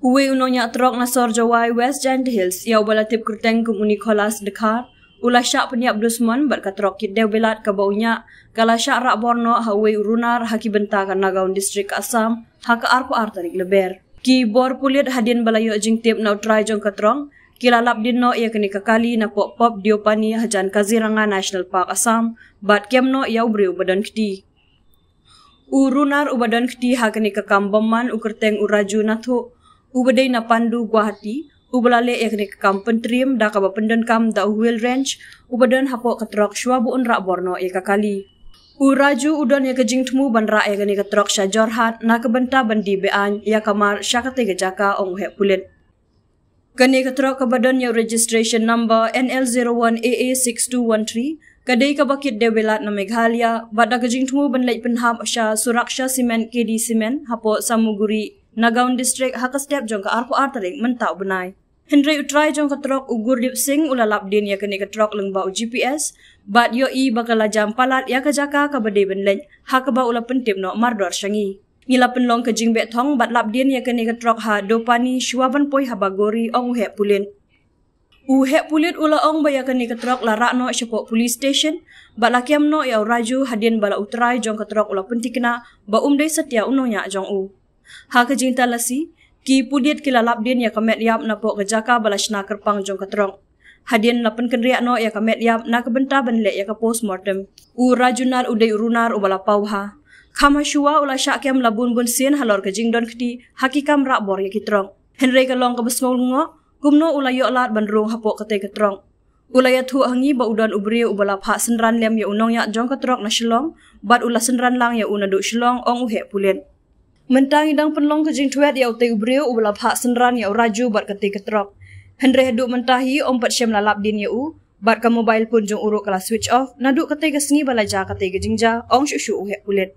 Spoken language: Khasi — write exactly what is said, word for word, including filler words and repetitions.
Uwei u nongñiah trok na sor Jowai, West Jaintia Hills, ïa uba la tip kyrteng kum u Nicholas Dkhar, u la shah pynïap dusmon bad ka trok kit dewbilat kaba u ñiah, ka la shah rah bor noh ha uwei u runar ha ki bynta ka Nagaon District, Assam, ha ka arphew ar tarik Lber. Ki bor pulit, hadien ba la ïoh jingtip na u trai jong ka trok, ki la lap dien noh ïa kane ka kali napoh Pop Deopani hajan Kaziranga National Park, Assam, bad kem noh ïa u briew ba don kti. U runar uba don kti ha kane ka kam bymman u kyrteng u Raju Nathuh, uba dei na Pandu, Guwahati, uba la leh ïa kane ka kam pyntriem da kaba pyndonkam da u wheel wrench uba don hapoh ka trok shuwa ba un rah bor noh ïa ka kali. U Raju u don ïa ka jingthmu ban rah ïa kane ka trok sha Jorhat na ka bynta ban die be-aiñ ïa ka mar sha katei ka jaka, ong u heh pulit. Kane ka trok kaba don ïa u registration number N L zero one A A six two one three, ka dei kaba kit dewbilat na Meghalaya, bad da ka jingthmu ban leit pynhap sha Suraksha Cement, K D Cement, hapoh Samaguri, Nagaon District, ha ka step jong ka arphew ar tarik mynta u bnai. Hynrei u trai jong ka trok u Gurdip Singh u la lap dien ïa kane ka trok lyngba u G P S, bad ïohi ba ka la jam palat ïa ka jaka kaba dei ban leit, ha kaba u la pyntip noh mardor sha ngi. Ngi la pynlong ka jingbeh thong bad lap dien ïa kane ka trok ha Deopani shuwa ban poi ha Bagori, ong u heh pulit. U heh pulit u la ong ba ïa kane ka trok la rah noh shapoh police station, bad la kem noh ïa u Raju hadien ba la u trai jong ka trok u la pynthikna ba um dei satia u nongñiah jong u. Ha ka jingtalasi, ki pulit ki la lap dien ïa ka met ïap napoh ka jaka ba la shna kyrpang jong ka trok. Hadien la pynkynriah noh ïa ka met ïap na ka bynta ban leh ïa ka postmortem. U Raju Nath u dei u runar uba la paw bha. Kham ha shuwa u la shah kem la bun bun sien halor ka jingdon kti ha ki kam rah bor ïa ki trok. Hynrei ka long kaba sngewlyngngoh, kumno u la ïoh lad ban rung hapoh katei ka trok. U la ïathuh ha ngi ba u don u briew uba la phah synran lem ïa u nongñiah jong ka trok na Shillong, bad u la synran lang ïa u naduh Shillong, ong u heh pulit. Mynta ngi dang pynlong ka jingtwet ïa utei u briew uba la phah synran ïa u Raju bad katei ka trok. Hynrei haduh mynta hi ym pat shym la lap dien ïa u, bad ka mobile phone jong u ruh ka la switch off naduh katei ka sngi ba la jia katei ka jingjia, ong shuh shuh u heh pulit.